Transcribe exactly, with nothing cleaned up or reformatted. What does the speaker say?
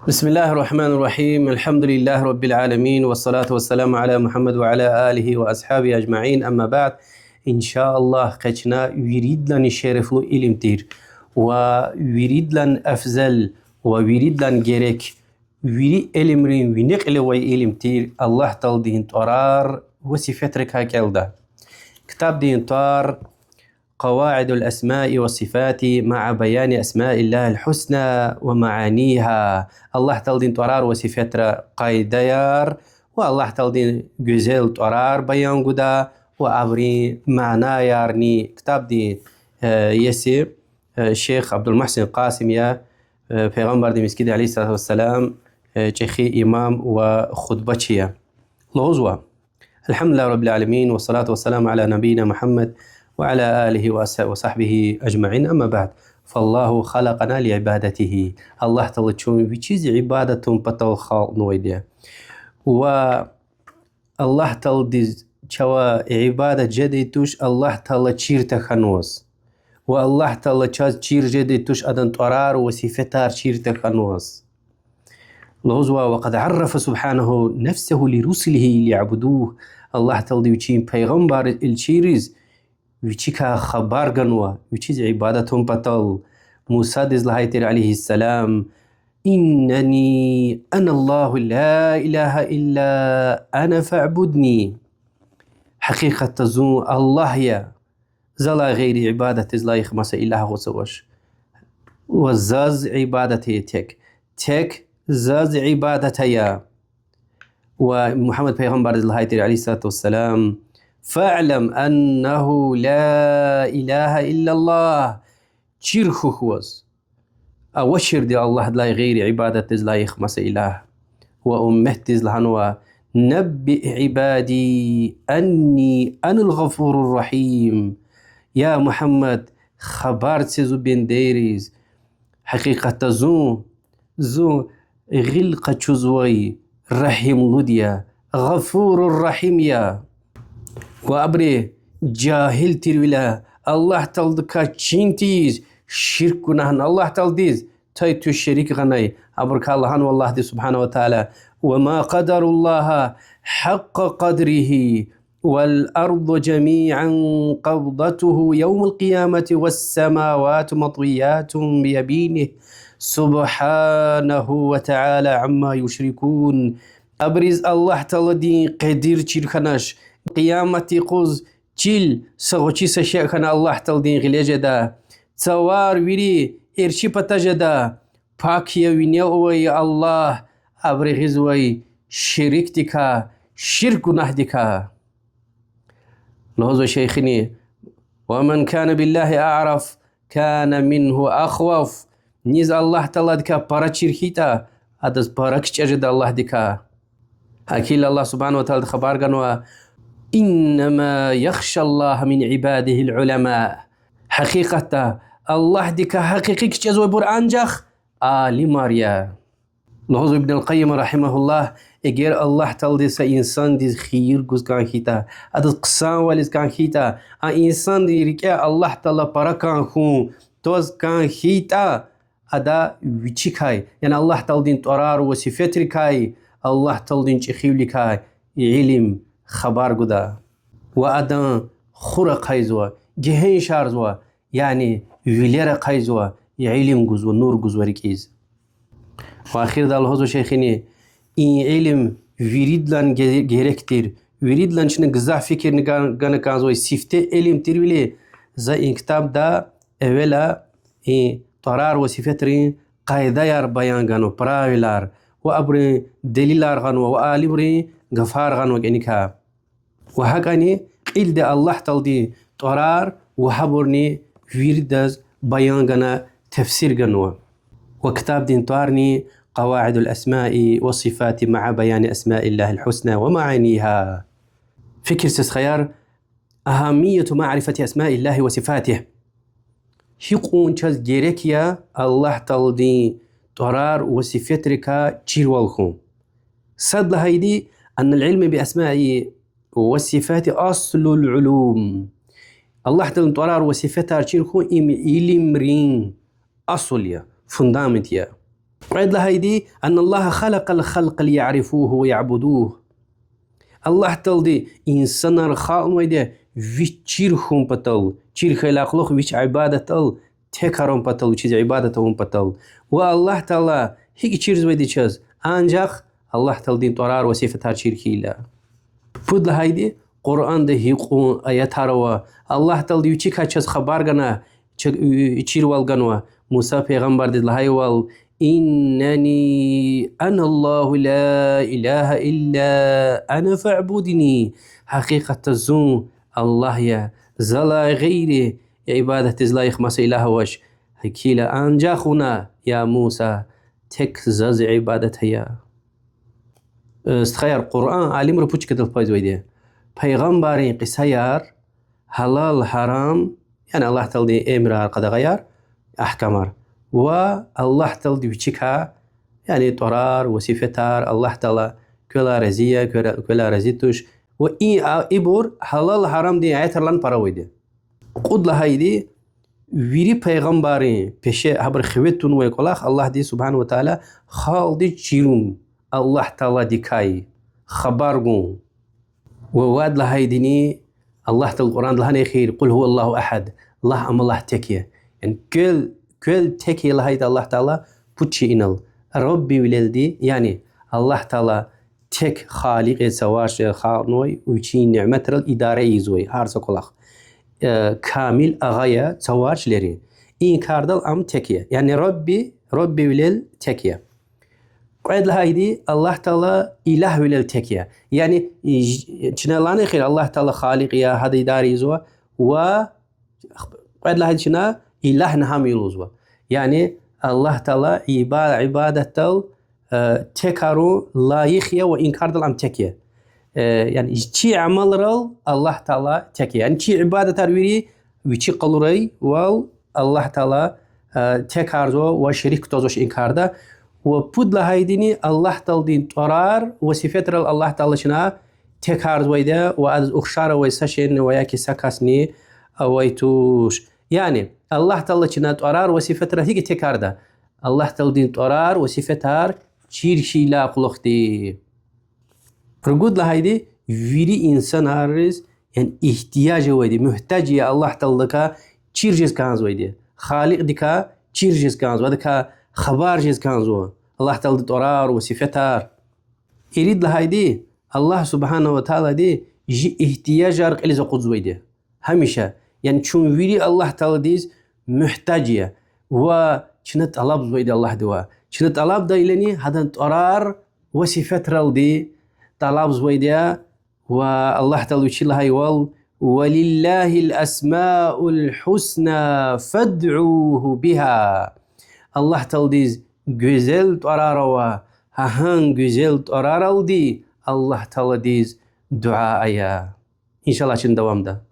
بسم الله الرحمن الرحيم. الحمد لله رب العالمين. والصلاة والسلام على محمد وعلى آله وأصحابه أجمعين. أما بعد. إن شاء الله, къе чна виридалайни шерефлу илим тир ва виридалай афзал ва виридалай герек, вири илимрин вине кьиле авай илим тир Аллагь Тааладин тӀварар ва сифетрикай кӀелда. Ктабдин тӀвар قواعد الأسماء والصفات مع بيان أسماء الله الحسنى ومعانيها. Аллагь Тааладин тӀварар ва сифетра къайдаяр ва Аллагь Тааладин гуьзел тӀварар баян гуда ва абурин манаярни. Ктабдин, э, иеси, э, шейх Абдулмугьсин Къасим я, э, Пайгъамбардин мискӀинда, عليه الصلاة والسلام, э, чӀехи имам ва хутбачи я. Лугьузва: الحمد لله رب العالمين، والصلاة والسلام على نبينا محمد وعلى آله وص-، وصحبه أجمعين، أما بعد، فالله خلقنا لعبادته. Аллагь Таала чун вичиз ибадат авун патал халкьнавайди я. Ва Аллагь Тааладиз чавай ибадат жедай туш Аллагь Таала чир тахьанваз. Ва Аллагь Таала чаз чир жедай туш адан тӀварар ва сифетар чир тахьанваз. Лугьузва: وقد عرف سبحانه نفسه لرسله ليعبدوه. Аллагь Таалади вичин пайгъамбар, элчийриз вичикай хабар ганва, вичиз ибадат авун патал. Мусадиз лагьай тир, عليه السلام: إنني أنا الله لا إله إلا أنا فاعبدني. Гьакъикъатда зун Аллагь я, залай гъейри ибадатдиз лайих маса илагь гъиз авач. Ва заз ибадат ая тек. Тек заз ибадат ая. Ва Мугьаммад пайгъамбардиз лагьай тир, عليه الصلاة والسلام: فاعلم أنه لا إله إلا الله. Чир хьухь ваз, авачирди Аллагьдилай гъейри ибадатдиз лайих маса илагь. Ва умметдиз лагьанва: نبئ عبادي أني أنا الغفور الرحيم. Я Мугьаммад, хабар це зи бендейриз, гьакъикъатда зун, зун гъил къачузвай регьимлуди я, غفور رحيم я. Ва абуру жагьил тирвиляй, Аллагь Тааладикай чин тийиз, ширк гунагьна Аллагь Тааладиз тай-туьш шерик гъанай, абурукай лагьанва Аллагьди سبحانه وتعالى: وما قدروا الله حق قدره والأرض جميعا قبضته يوم القيامة والسماوات مطويات بيمينه سبحانه وتعالى عما يشركون. Абуруз Аллагь Тааладин къадир чир хьанач. Къиямат юкъуз чил са гъвечӀи са шей хьана Аллагь Тааладин гъиле жеда. Цавар вири эрчӀи пата жеда. Пак я, винел авай Аллагь абуру гъизвай шерикдикай, ширк гунагьдикай. Лугьузва шейхини: ومن كان بالله أعرف كان منه أخوف. Низ Аллагь Тааладикай пара чир хьайитӀа, адаз пара кичӀе жеда Аллагьдикай. Гьакӏ хьайила Аллагь سبحانه وتعالىди хабар ганва: إنما يخشى الله من عباده العلماء. Гьакъикъатда Аллагьдикай гьакъикъи кичӀезвайбур анжах алимар я. Лугьузва Ибн аль-Къаййим رحمه الله: эгер Аллагь Таалади са инсандиз хийир гуз кӀан хьайитӀа, адаз хъсанвал ийиз кӀан хьайитӀа, а инсандин рикӀе Аллагь Таала пара кӀан хьун тваз кӀан хьайитӀа, ада вичикай, яни Аллагь Тааладин тӀварар ва сифетрикай, Аллагь Тааладин чӀехивиликай илим, хабар гуда. Ва адан хур ахъайзава, гегьеншарзава, яни вилер ахъайзава, илим гузва, нур гузва рикӀиз. Ва ахирда лугьузва шейхини: и илим виридалай ге-, герек тир, виридалай чна гзаф фикирни ган-, гана кӀанзавай сифте илим тирвиляй, за и ктабда эвела и тӀварар ва сифетрин къайдаяр баян ганва, правилаяр, ва абурун делилар гъанва, ва алимрин гафар гъанва кӀаникай. Ва гьакӀни кьилди Аллагь Тааладин тӀварар ва гьабурни виридаз баян гана, тафсир ганва. Ва ктабдин тӀварни قواعد الأسماء والصفات مع بيان أسماء الله الحسنى ومعانيها. Фикир це, стхаяр, أهمية معرفة أسماء الله وصفاته. Гьикьван чаз герек я Аллагь Тааладин тӀварар ва сифетрикай чирвал хьун. Сад лагьайди: أن العلم بأسماء وصفات أصل العلوم. Аллагь Тааладин тӀварар ва сифетар чир хьун им илимрин асул я, фундамент я. Кьвед лагьайди: أن الله خلق الخلق ليعرفوه ويعبدوه. Аллагь Таалади инсанар халкьнавайди я вич чир хьун патал, чир хьайила кьулухъ вич ибадатдал текарун патал, вичиз ибадат авун патал. Ва Аллагь Таала гьикӀ чирзавайди чаз? Анжах Аллагь Тааладин тӀварар ва сифетар чир хьайила. Пуд лагьайди: Къуръанда гьикьван аятар ава, Аллагь Таалади вичикай чаз хабар гана, чирвал ганва. Муса пайгъамбардиз лагьайвал: إنني أنا الله لا إله إلا أنا فاعبدني. Гьакъикъатда зун Аллагь я, залай гъейри ибадатдиз лайих маса илагь авач. Гьакӏ хьайила анжах вуна, я Муса, тек заз ибадат ая. Стхаяр, Къуръан алимри пуд чкадал пайзавайди я: пайгъамбаррин кьисаяр, гьалал-гьарам, яни Аллагь Тааладин эмирар, къадагъаяр, агькамар, ва Аллагь Таалади вичикай, яни тӀварар ва сифетар, Аллагь Таала квелай рази я, квелай рази туш. Ва ибур гьалал-гьарамдин аятрилай пара авайди я. Кьуд лагьайди: вири пайгъамбаррин пеше гьабуру хиве тунвай кӀвалах Аллагьди سبحانه وتعالى халкьдиз чирун, Аллагь Тааладикай хабар гун. Ва вад лагьайдини: Аллагь Таала Къуръанда лагьана эхир: قل هو الله أحد, лагь ам Аллагь тек я. Яни квел, квел тек я лагьайтӀа Аллагь Таала, пуд чи инал: Раббивилелди, яни Аллагь Таала тек Халикь я, цаварчилел халкьнавай, вичин ниметрал идара ийизвай гьар са кӀвалах, камил агъа я цаварчилерин. И кардал ам тек я. Яни Рабби, Раббивилел тек я. Кьвед лагьайди: Аллагь Таала илагьвилел тек я. Яни чна лагьана эхир: Аллагь Таала Халикь я, гьада идара ийизва, ва кьвед лагьайди чна илагьни гьам я лугьузва. Яни Аллагь Таала иба-, ибадатдал текарун лайих я ва и кардал ам тек я. Яни чи амалрал Аллагь Таала тек я. Яни чи ибадатар вири вичи къалурайвал Аллагь Таала текарзава ва шерик кутазвач и карда. Ва пуд лагьайдини: Аллагь Тааладин тӀварар ва сифетрал Аллагь Таала чна текарзавайди я ва адаз ухшар авай са шейни ва яки са касни авай туш. Яни Аллагь Таала чна тӀварар ва сифетрал гьикӀ текарда? Аллагь Тааладин тӀварар ва сифетар чир хьайила кьулухъди. Ругуд лагьайди: вири инсанриз, яни игьтияж авайди, муьгьтеж я Аллагь Тааладикай чир жез кӀанзавайди, Халикьдикай чир жез кӀанзава, адакай хабар жез кӀанзава, Аллагь Тааладин тӀварар ва сифетар. Ирид лагьайди: Аллагь سبحانه وتعالىди чи игьтияжар кьилиз акъудзавайди я гьамиша. Яни чун вири Аллагь Тааладиз муьгьтеж я ва чна тӀалабзавайди Аллагьдивай. Чна тӀалабдайла яни гьадан тӀварар ва сифетралди тӀалабзавайди я. Ва Аллагь Таала вичи лагьайвал: ولله الأسماء الحسنى فادعوه بها. Аллагь Тааладиз гуьзел тӀварар ава, гьа гьа гуьзел тӀвараралди Аллагь Тааладиз дуьа ая. Иншаллагь, чна давамда.